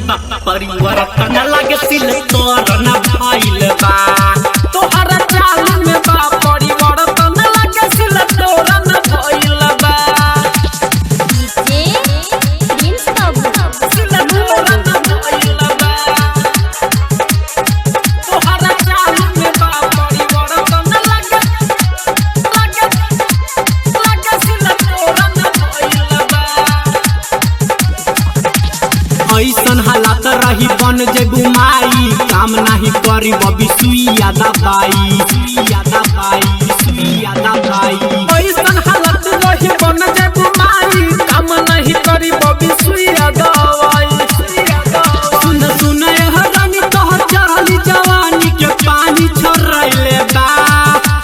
में बा परिवर्तन लागे सिल तोर न भइल बा। तोहरा चाल में बा परिवर्तन लागे सिल तोर न भइल बा। डीजे प्रिंस बाबू। सिल तोर न भइल बा। तोहरा चाल में बा परिवर्तन लागे लागे लागे सिल तोर न भइल बा। ऐसन हालात रही बन जेबू माई, काम नाही करी बबी सुइया दबाई, सुइया दबाई, सुइया दबाई। ऐसन हालत रही बन जेबू माई, काम नहीं करी बबी सुइया दवाई। सुन सुन यह रानी तोहर चढ़ली जवानी के पानी छोड़ले बा।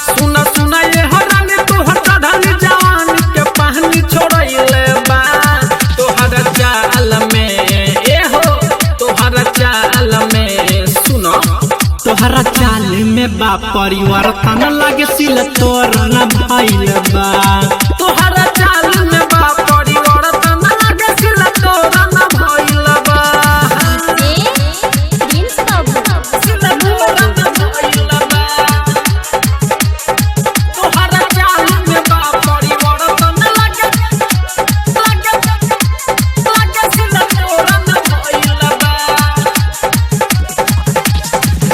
सुन सुन ये हरानी तोहर चढ़ली जवानी के पानी छोड़ले बा। तोहर चाल में ए हो, तोहर चाल में सुनो। तोहरा चाल में बा परिवर्तन लागे सिल तोर न भइल बा। तोहर चाल में बा परिवर्तन लागे सिल तोर न भइल बा। डीजे प्रिंस बाबू। सिल तोर न भइल बा। तोहर चाल में बा परिवर्तन लागे लागे लागे सिल तोर न भइल बा।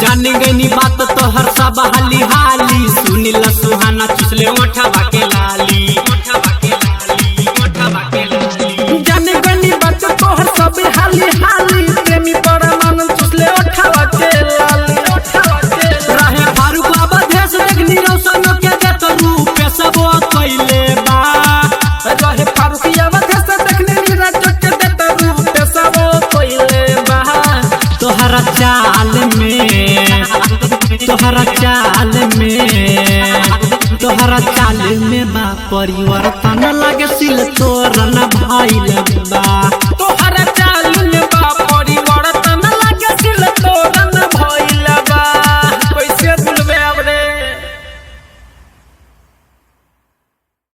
जान गनी बात तोहर सब हाली हाली, सुनिल सुहाना चुसले ओठवा के लाली, ओठवा के लाली, ओठवा के लाली। जान गनी बात तोहर सब हाली हाली, प्रेमी परमानंद चुसले ओठवा के लाली, ओठवा के लाली। रहे फारूक अवधेश देखनी रोशन के देत रूप सब कैले बा। रहे फारूक अवधेश देखनी नीरज के देत रूप सब कोइले बा। तोहरा चाल में, तोहरा चाल में, तोहरा चाल में बा परिवर्तन लागे सिल तोर न भइल बा।